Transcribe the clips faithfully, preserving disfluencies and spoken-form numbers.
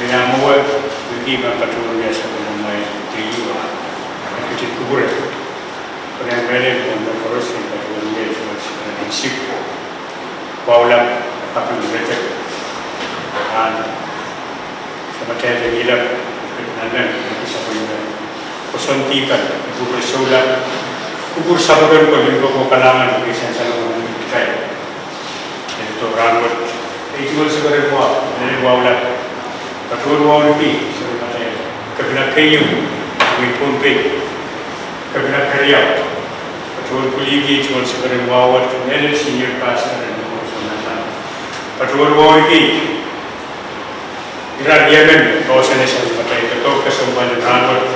Ia mwowe wiki me patohwan wia sapwellimomwi teiwa, e ketin kupwure. Pwehn mehlel mwohn me koaros en patohwan wia sapwellimomwi sik. Wahu lap, kaping metek. Ahn, samatail en ilap, nan nan, sapwellime. Koasoandi kan, kupwure soulap, kupwure sapwellime ko limpoak oh kalahngan, kisang salongan ni kitail. Eri to rahnwet, ei tungoal sekeren wahu, mehlel wahu lap. Patohwan wauneki, sapwellimatail, kepina keieu, wein Pohnpei, kepina keriau. Patohwan pwiliki tungoal sekeren wahu wet, mehlel senior pastor en Pohnpei. Patohwan wauneki, ira riemen, koasoane sapwellimatail, doadoahk kesempwal en rahnwet.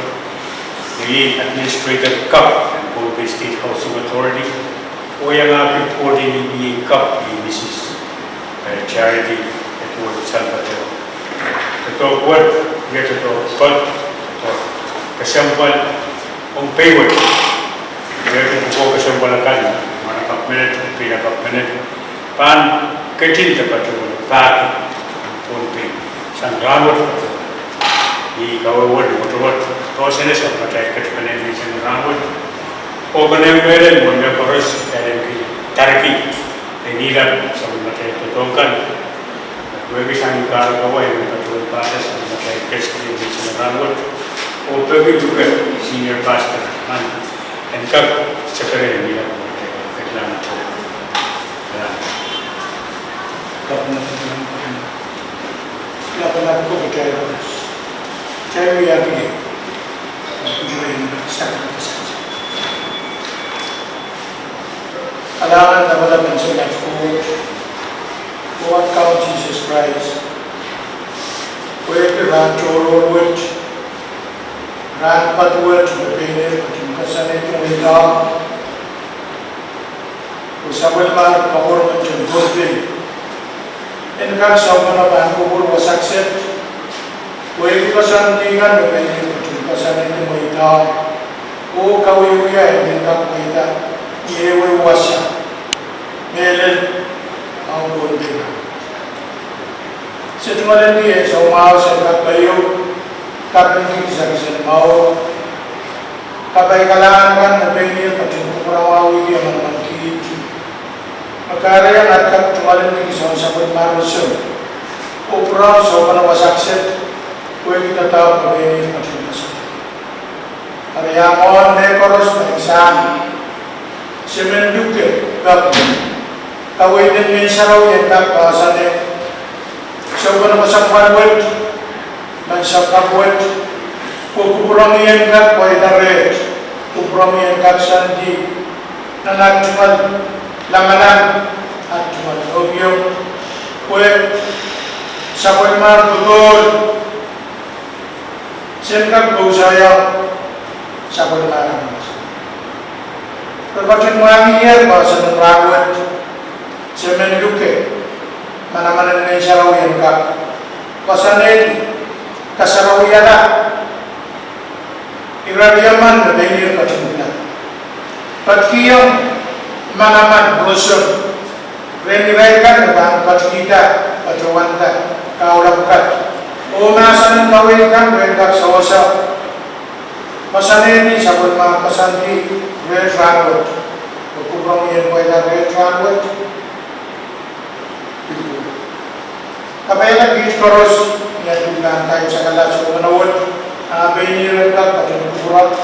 Ni Administrator Kap, Pohnpei State Housing Authority, oh iangahki board en E B A Kap, Mrs, eh, Charity Edward Salvatore. Doadoahk wet, ia doadoahk, doadoahk kesempwal, ong pei wet. Ia doadoahk kesempwal akan, mwahnakapw menet, peinakapw menet. Pahn ketin de patohwan pahki Pohnpei sang rahnwet. Ni kawehwe ni wetewet, koasoane sapwellimatail ketikihong ni sang rahnwet. Oh pahn mehlel mwohn me koaros, kitail en kihdarki, en ilap sapwellimatail doadoahk kan. Wehwehki sang ni kahrehda kawai me patohwan pahda sapwellimatail ketikihong ni sang rahnwet. Oh peki luke senior pastor, ahn, en kak sekeren ilap, ketilahng ko. Lapalap ko kitail koaros. Kitail wia pil. Kalahngan, lapalap en Samat Koht, oh Kaun Sises Krais, pwehki rahn tohrohr wet, rahn poad wet me pein ihr ketin koasoanehdi wehi kan. Oh sapwellimomwi koapworopworen Pohnpei en kak sohpene pahn kupwur wasa kiset, pwehki koasoandi kan me pein ihr ketin koasoanehdi wehi kan, oh kawiewia en kak pweida ni ehu wasa mehlel ong Pohnpei. Se tungoal ong ni ansou mwahu sen kak keieu, kapingki kisakis en mour, kapai kalahngan kan me pein ihr ketin kupwuramwahwihdi emen emen kiht. Me kahrehiong aht kak tungoal ong ni kisakis en sapwellimomwi roson, oh pwurehng sohpene wasa kiset, pwehki doadoahk me pein ihr ketin koasoanehdi. Eri ia mwohn me koaros me sang, se men luke, kak, kaweid en Ngehn Sarawi en kak koasoanehdi sohpene kesempwal wet, nan sapwkapw wet, pwe kupwuromwi en kak pweida reht, kupwuromwi en kak koasoandi nan aht tungoal lamalam, aht tungoal lohpwuo, pwe sapwellimomwi popohl sen kak pwousoiong sapwellime aramas. Re ketin mwahngih ie koasoan en rahnwet, se men luke manaman en Ngehn Sarawi en kak koasoanehdi, kasarawiala ira riemen me pein ihr ketin pil ketikihong manaman roson rehn irail kan me pahn ketikihda, patohwanda, kaula pwukat, oh mahsen en kaweid kan me kak sewese koasoanehdi sapwellime koasoandi reht rahnwet, oh kupwuromwi en pweida reht rahnwet. Kapaila kiht koaros, ni aht pahn kaimwisekala sohpene wet, a pein ihr en kak ketin kupwure,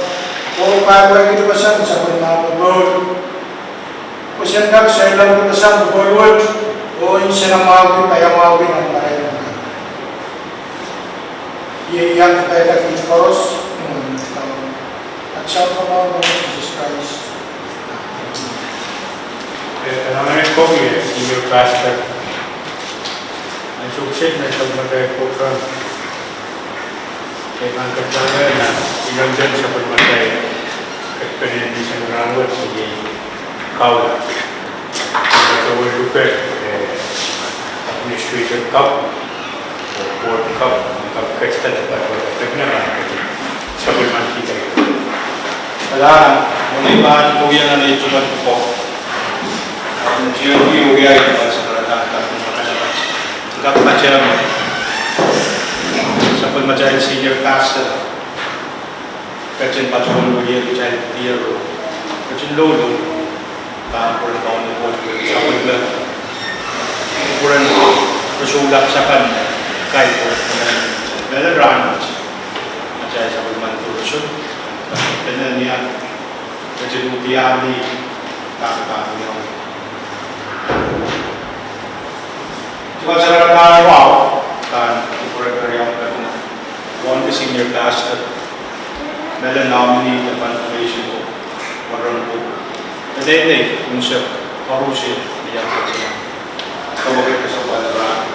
oh pahn wehwehki dipeseng sapwellimomwi popohl, pwe sen kak seiloak dipeseng popohl wet, oh nsenamwahuki, paiamwahuki nan marain. Iei aht kapaila kiht koaros, ni mwaren Kaun, aht Sahm Kauno Sises Krais. Eh, kalahngan en koaros, eh, senior pastor. Ansou kiset me sapwellimatail kohsang, eh, pahn katail nan ilangden sapwellimatail ketikihong ni sang rahnwet, iei kaula. Patohwan luke, eh, administrator Kap, oh board Kap, Kap ketikihong patohwan, ketikihong sapwellimen kitail. Kalahngan, mwein pahn kohieng nan ei tungoal pwukoa. Ahpw ni tiaki wia ei tungoal sakarada, kak patemen. Atail senior pastor ketin patohwan wia kitail diaro, ketin loulou pahn kupwuren Kauno Koht, sapwellime kupwuren Resoulap Sapan, kaipor mehlel rahnwet. Atail sapwellimen Koht, Resoulap Sapan, ketin uhdi ahli pahn pahn wia. Tiwasa pahn wahu pahn kupwuren Keriaun Kepina, wauneki senior pastor, mehlel nominee en confirmation ko, wahnpoaron ko, peneinei unsek koaros ni ahpw ketin kawehwe kesempwal rahn.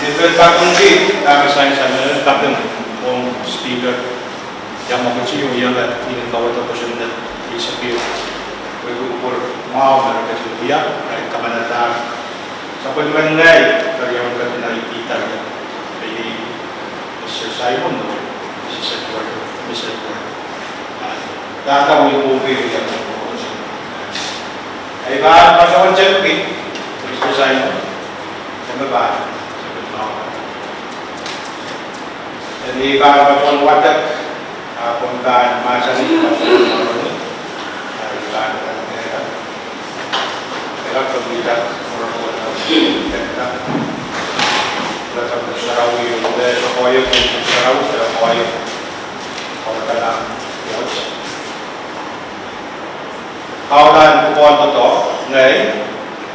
Ni pil kapingki, pahn sansal mehlel kaping ong speaker, ia mwekid ieu, ia me kin kawehwe kosonned, isipir, wehwehki kupwur mwahu me re ketin wia, re kamanadahr sapwellimen ngehi Keriaun Kepina, I D W, me iei Mister Simon, Mister Edward, Mister Edward. Dahda wia Pohnpei wia Pohnpei. Ei pahn patohwan tepki, Mister Simon, me pahn, me pahn. Ei pahn patohwan wadek, a, pahn mahsanih patohwan, a, I pahn pahn mehla. Ela pahn mihla, moro pahn mehla. Ela pahn sarawi, ela sokohio, sarawi, sokohio. Kaun Kepina, Koht. Kaun Kepina, Koht, ngehi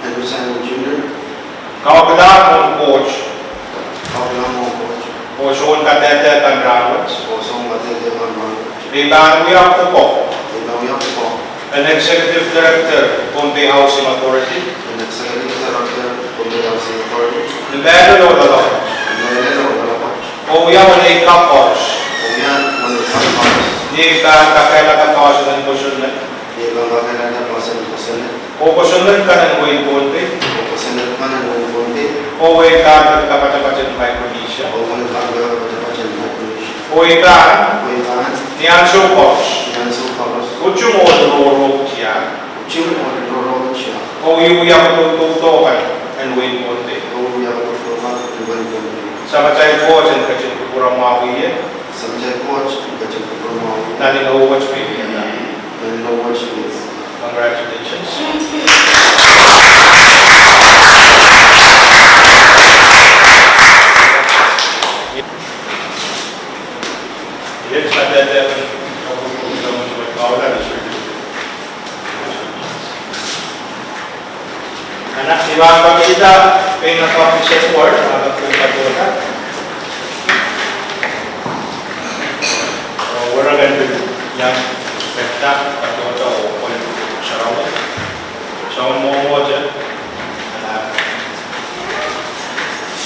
Andrew Simon Junior, kaukilahng ong Koht, kaukilahng ong Koht, oh soun kadehde kan rahnwet, oh soun kadehde kan rahnwet, me I pahn wia pwukoa, me I pahn wia pwukoa en Executive Director, Pohnpei Housing Authority, en Executive Director, Pohnpei Housing Authority, ni mehlel oh loalopwoat, ni mehlel oh loalopwoat, oh wia wenei kak koaros, oh wia wenei kak koaros, ni ei pahn kakehlaka poahsoan en kosonned, ni ei pahn kakehlaka poahsoan en kosonned, oh kosonned kan en wehin Pohnpei, oh kosonned kan en wehin Pohnpei, oh wehi kahn en kapatapat en Micronesia, oh wehi kahn en kapatapat en Micronesia, oh I pahn, oh I pahn, ni ansou koaros, ni ansou koaros, utung oh lurorohng tiahk, utung oh lurorohng tiahk, oh wiewia katoutou kan en wehin Pohnpei, oh wiewia katoutou kan en wehin Pohnpei. Samatail Koht en ketin kupwuramwahwih ie. Samatail Koht en ketin kupwuramwahwih ie. Nan inou wet me I wiahda. Nan inou wet me I wiahda. Congratulations. Iet kadehde, kaula ni suri. Nan iwa pahn kihda pein Mister Edward, a pahn kihda. Oh, wehwehki pil iang pekda, patohdo oh koledi sarawi. Soangen mwomwohdiso.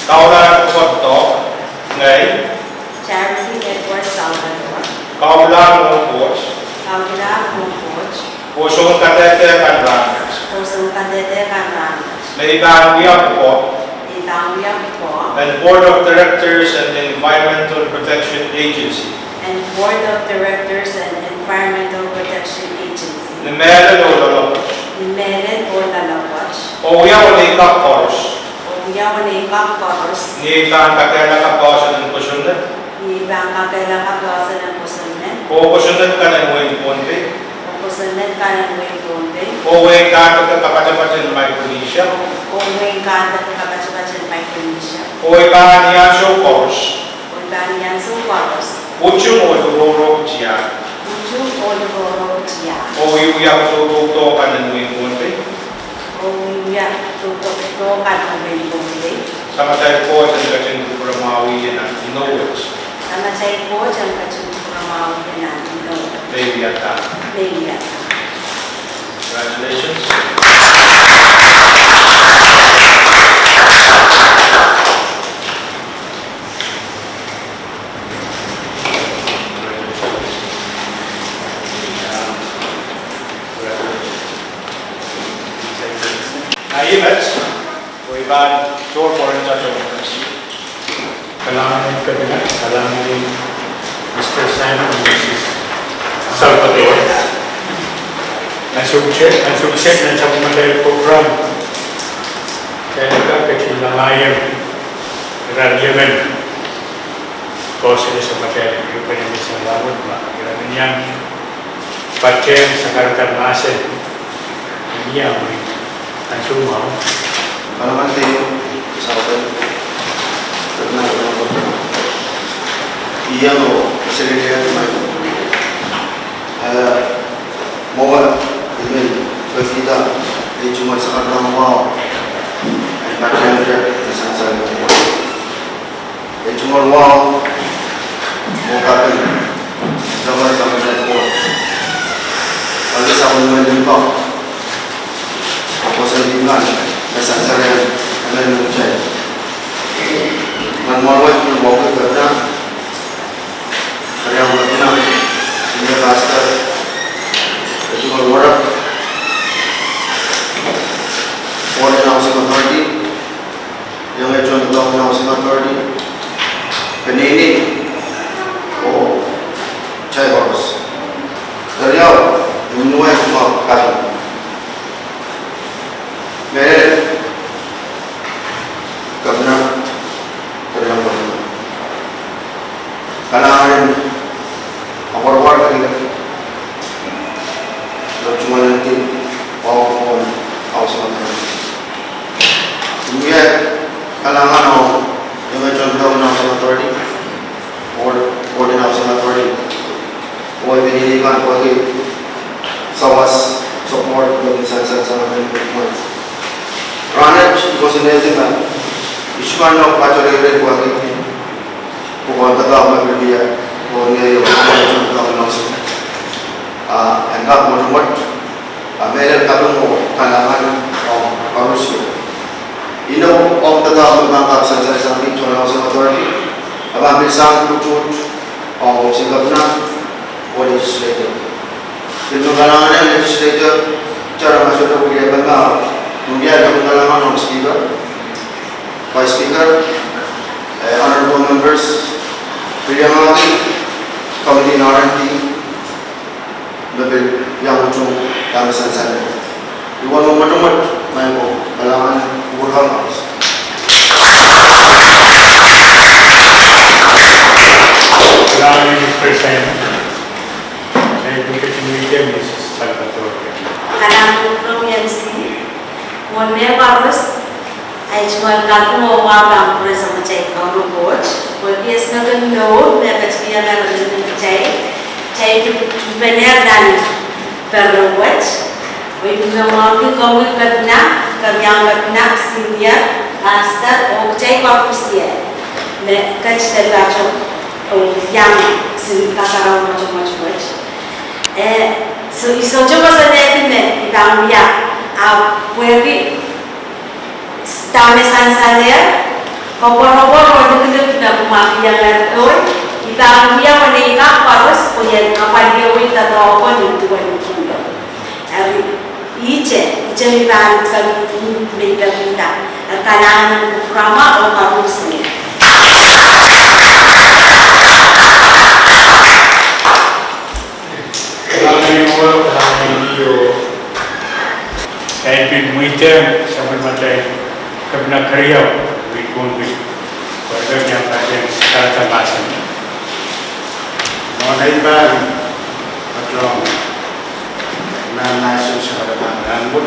Kaula, patohdo, ngehi Charity Edward Salvador, kaukilahng ong Koht, kaukilahng ong Koht, oh soun kadehde kan rahnwet, oh soun kadehde kan rahnwet, me I pahn wia pwukoa, me I pahn wia pwukoa en Board of Directors and Environmental Protection Agency, en Board of Directors and Environmental Protection Agency, ni mehlel oh loalopwoat, ni mehlel oh loalopwoat, oh wia wenei kak koaros, oh wia wenei kak koaros, ni ei pahn kakehlaka poahsoan en kosonned, ni ei pahn kakehlaka poahsoan en kosonned, oh kosonned kan en wehin Pohnpei, oh kosonned kan en wehin Pohnpei, oh wehi kahn en kapatapat en Micronesia, oh wehi kahn en kapatapat en Micronesia, oh I pahn ni ansou koaros, oh I pahn ni ansou koaros, utung oh lurorohng tiahk, utung oh lurorohng tiahk, oh wiewia katoutou kan en wehin Pohnpei, oh wiewia katoutou kan en wehin Pohnpei. Samatail Koht en ketin kupwuramwahwih ie nan inou wet. Samatail Koht en ketin kupwuramwahwih ie nan inou wet. Me I wiahda. Me I wiahda. Congratulations. Ahi met, oh I pahn tohr pwoaren tato. Kalahngan en Kepina, kalahngan en Mister Simon, Missus Salvador. Ansou kiset, ansou kiset nan sapwellimatail program, kitail kak ketin langahiong irail emen Koasoia sapwatail Ukraine Mission Lambert ma ira men iang patehng sakarada mahsen. Iang mwein ansou mwahu. Manaman teio, sampah. Iang o, selilian mai. Eh, mwowe, I men pekida, eh, tungoal sakarada mwahu. Eh, patehng te, eh, sansal. Eh, tungoal wahu, oh kaping, tungoal kaping en Koht. Wali sapwellime limpoak, oh koasoandi kan, me sansal en, emen me kitail. Nan mwohn wet me wahu kepina, keriaun kepina, senior pastor, eh, tungoal wahu, Board en Housing Authority, iang eh tohn Development Housing Authority, peneinei, oh kitail koaros. Keriau, imwin wet me kaping. Mehlel, kepina, keriaun kepina. Kalahngan en apwal ward, tungoal ahneki, oh, oh, Housing Authority. Iei kalahngan ong, iang eh tohn Development Housing Authority, Board, Board en Housing Authority. Oh, I men iang pwehki sawas, support, me sansal sang men mwein. Rahnwet, I kosonned me I sohte pahn nohk patohwan rehn pwehki pwukoahn doadoahk me pil wia, oh, ngehi oh, pwukoahn doadoahk me nahsi. Ah, en kak mwotomwot, ah, mehlel kaping oh kalahngan ong koaros. Inou ong doadoahk me pahn kak sansal sang kitail tohn Housing Authority, ah, pahn pil sang pwutuht ong office en kepina oh legislator. Pil me kalahngan ong legislator, tara ma sohte wiliakapw, me wia me kalahngan ong speaker, vice speaker, eh, honorable members, pil iang ahneki committee en R and D, me pil iang utung dahme sansal. I wen mwotomwot, maing ko, kalahngan, kupwur kan koaros. Kalahngan, Mister President. Kalahngan, Mister President. Mwohn mehkoaros, ahi tungoal kaping oh wahu pahn kupwure sapwatail Kauno Koht, pwehki ese me kin mour me ketikihong ih me kin kitail, kitail pil tuhpene nan peren wet. Oh I pil men wauneki komwi kepina, keriaun kepina, senior pastor, oh kitail koaros me ket dehr patohwan, oh iang sin kasarawi mwotomwot wet. Eh, so I sohte koasoanehdi me I pahn wia, ah, pwehki dahme sansalehr, koapworopwor oh likilik me kumwakihier, oh I pahn wia pwe nei kak koaros, pwe I en kapwaiada doadoahko ni duwen kulo. Eri, ihte, ihte me I pahn peki, me I peki da. Eri kalahngan en kupwuramwa oh koaros me. Kalahngan en kupwur, kalahngan en kupwur. Kitail pil mweidohng sapwellimatail kepina keriau, Wihk Pohnpei, pwe re kin iang patehng sakarada mahsen. Mwohn ei pahn patohwan mahsen sakarada en Lambert,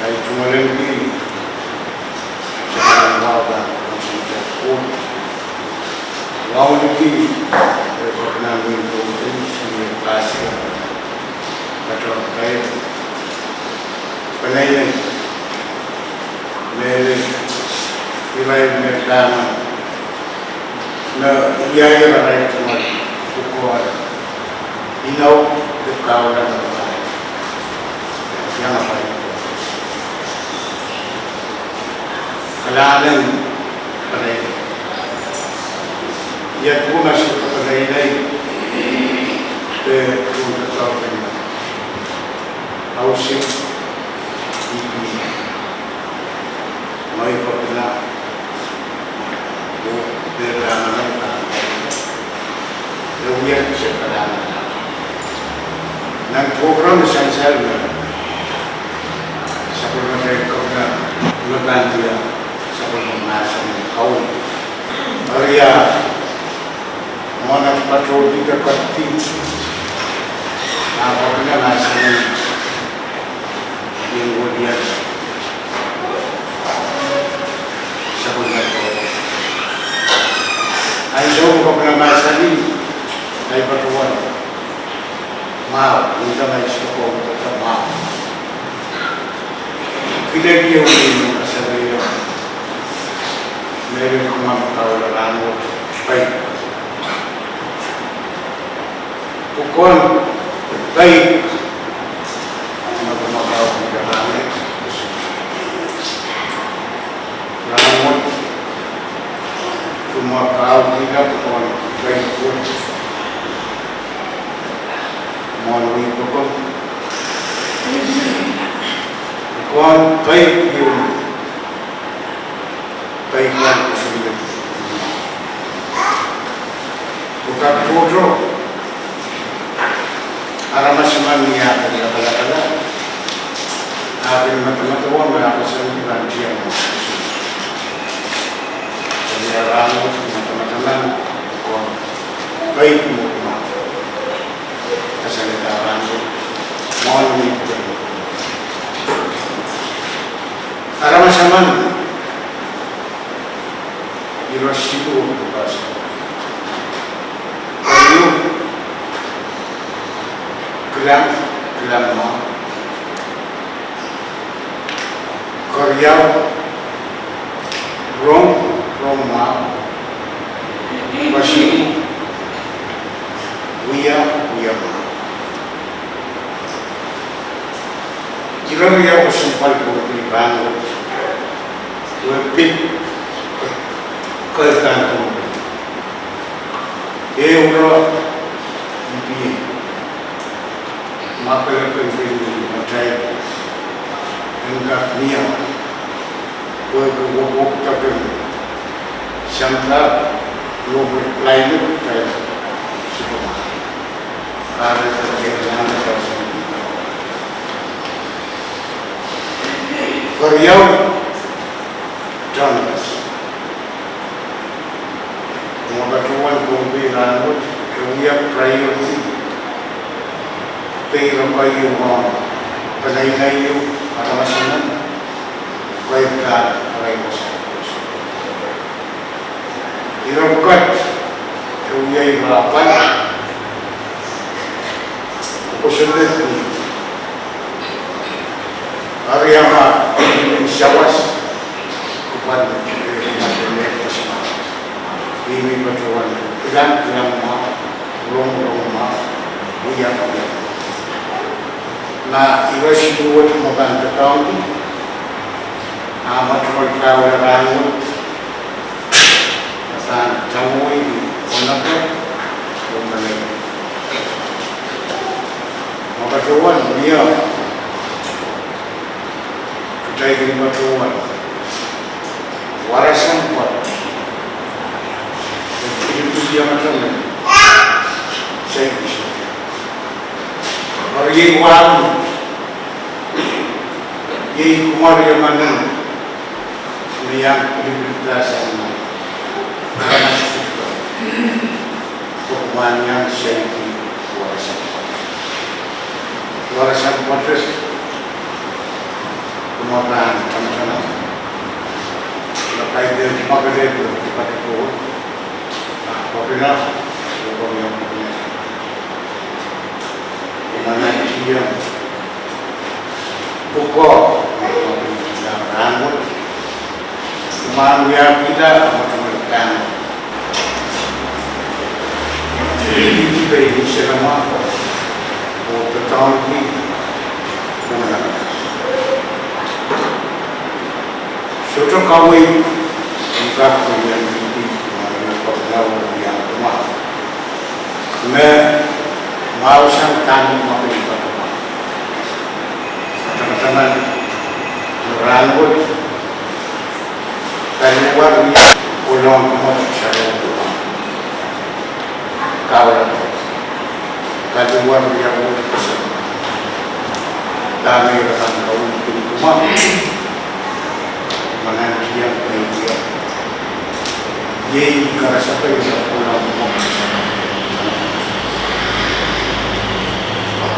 ahi tungoal ahneki, sakarada en wahu pahn patohwan wauneki, eh, kepina Wihk Pohnpei, senior pastor, patohwan kair, peneinei, mehlel irail me pahn me wiahier arail tungoal pwukoa, inou de kaula me pahn iang apai. Kalahngan en peneinei. Ia duwen ma sohte peneinei, de duwen doadoahk en Housing, E P, ngehi kepina, oh, de pahn, pahn, pahn, de wia se kalahngan. Nan program sansal me sapwellimatail kepina me pahn wia sapwellime mahsen en kaun. Eri ia Patohdi de ketin, a patohwan mahsanih, nin welian sapwellime patohwan. Ansou me patohwan mahsanih, ahi patohwan mwahu, nda ma I sohte kohdo mwahu. Kilel ie welian me kasalehda, me lel kumwail kaula rahnwet, pai. Pwukoahn pai, me kumwail kaula rahnwet. Rahnwet, kumwail kaula pwukoahn pai wet. Mwohn wihpokon. Pwukoahn pai ieu. Pai kan kusile. Pwukat tohto. Aramas emen me ahpw lapalapala, ahpw madamadau me ahpw sani pahn tiahk. Eri rahnwet, madamadau, pwukoahn pai mwo kumwail kasalehda rahnwet, mwohn wihpokon. Aramas emen, ire siluh oh pwukat. Keriau, kilang, kilang mwahu. Keriau, rong, rong mwahu. Kesiluh, wia, wia mwahu. Ire riau kesempwal pwehki rahnwet, wehwehki keirda. Ehu ire, I P A, ma pelepen pil ni matail en kak mie, pwehki wohpwohpwokdapen sampah, global climate, tai, sipoma. Kare te kehn nan te person. Keriau, donors. Mwo patohwan Pohnpei rahnwet, e wia priority. Pei ire keieu mwahu, peneinei ieu, aramas emen, keieu kan, arail koasoakoasoai. Ire pwukat, e wia ire apwal, koasoakoasoai. Eri ma, ih sawas, kupwuren, eh, ih me patohwan, kilang, kilang mwahu, rong, rong mwahu, wia, wia. Ma ire siluh wet me pahn doadoahngki, a ma tungoal kaula rahnwet, a pahn tamwei, wonepwet, wonepwet. Ma patohwan mie, kitail kin patohwan warasampwat. Ipwidi iang atail saikinte. Eri iei wahn, iei kumwail riau emen me iang pilipilda sang nan aramas sihpw. Pwe kumwail iang saikinte warasampwat. Warasampwat, kumwail pahn tamataman. Kumwail pahn de, kumwail pahn de, kumwail pahn de, kumwail pahn de, kumwail pahn de. Kumwail nan tiahk, pwukoa, kumwail pahn de, kumwail pahn de. Kumwail wiahkihla, kumwail pahn de. Ih pei ni selama, oh doadoahngki, kumwail nan. Sohte kawei, kumwail pahn de, kumwail pahn de. Me mwahu sang dahme kumwail pahn de. Tamataman, rahnwet, paliwar ni kolong kumwail sarawi. Kaula. Paliwar ni awo sarawi. Dahme ire pahn kaun kumwail. Kumwail nan tiahk, nan tiahk. Iei karasepe ire kolong kumwail sarawi.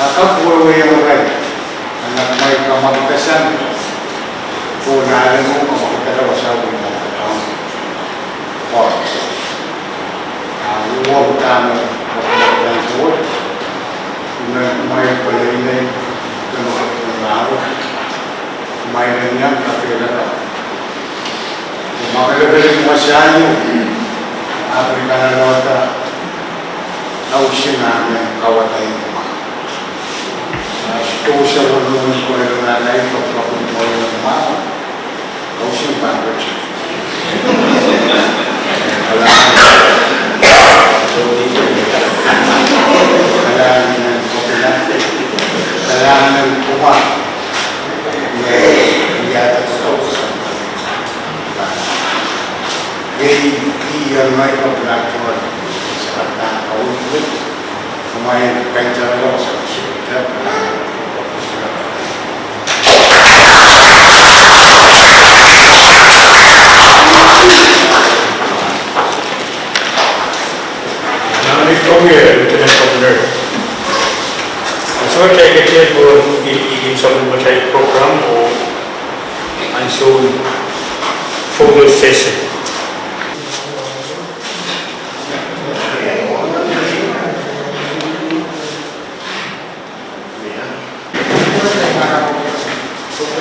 A kak wehwehki irail, a nan kumwail kamwakidasang, oh nan ale mwo kamwakidala wasao pwehn nan kataun pwoat. A uhwong dahme kamwakidasang wet, kumwail, kumwail pweleinei, kumwail pweleinei, kumwail en iang kakehlaka. Mwakelekel en wasa ieu, ahpw I pahn lohda ausin ahmw kauwada ih mwahu. A sidohsa wonmwen koiloan ahi kapwkapwin koiloan mwahu, ausin pahn wet. Kalahngan, kalahngan, kalahngan kumwail. Iei, iei, iei, iei, Lieutenant Governor. Ansou kitail ketiket pwehn kin, kin sapwellimatail program oh ansoun photo session.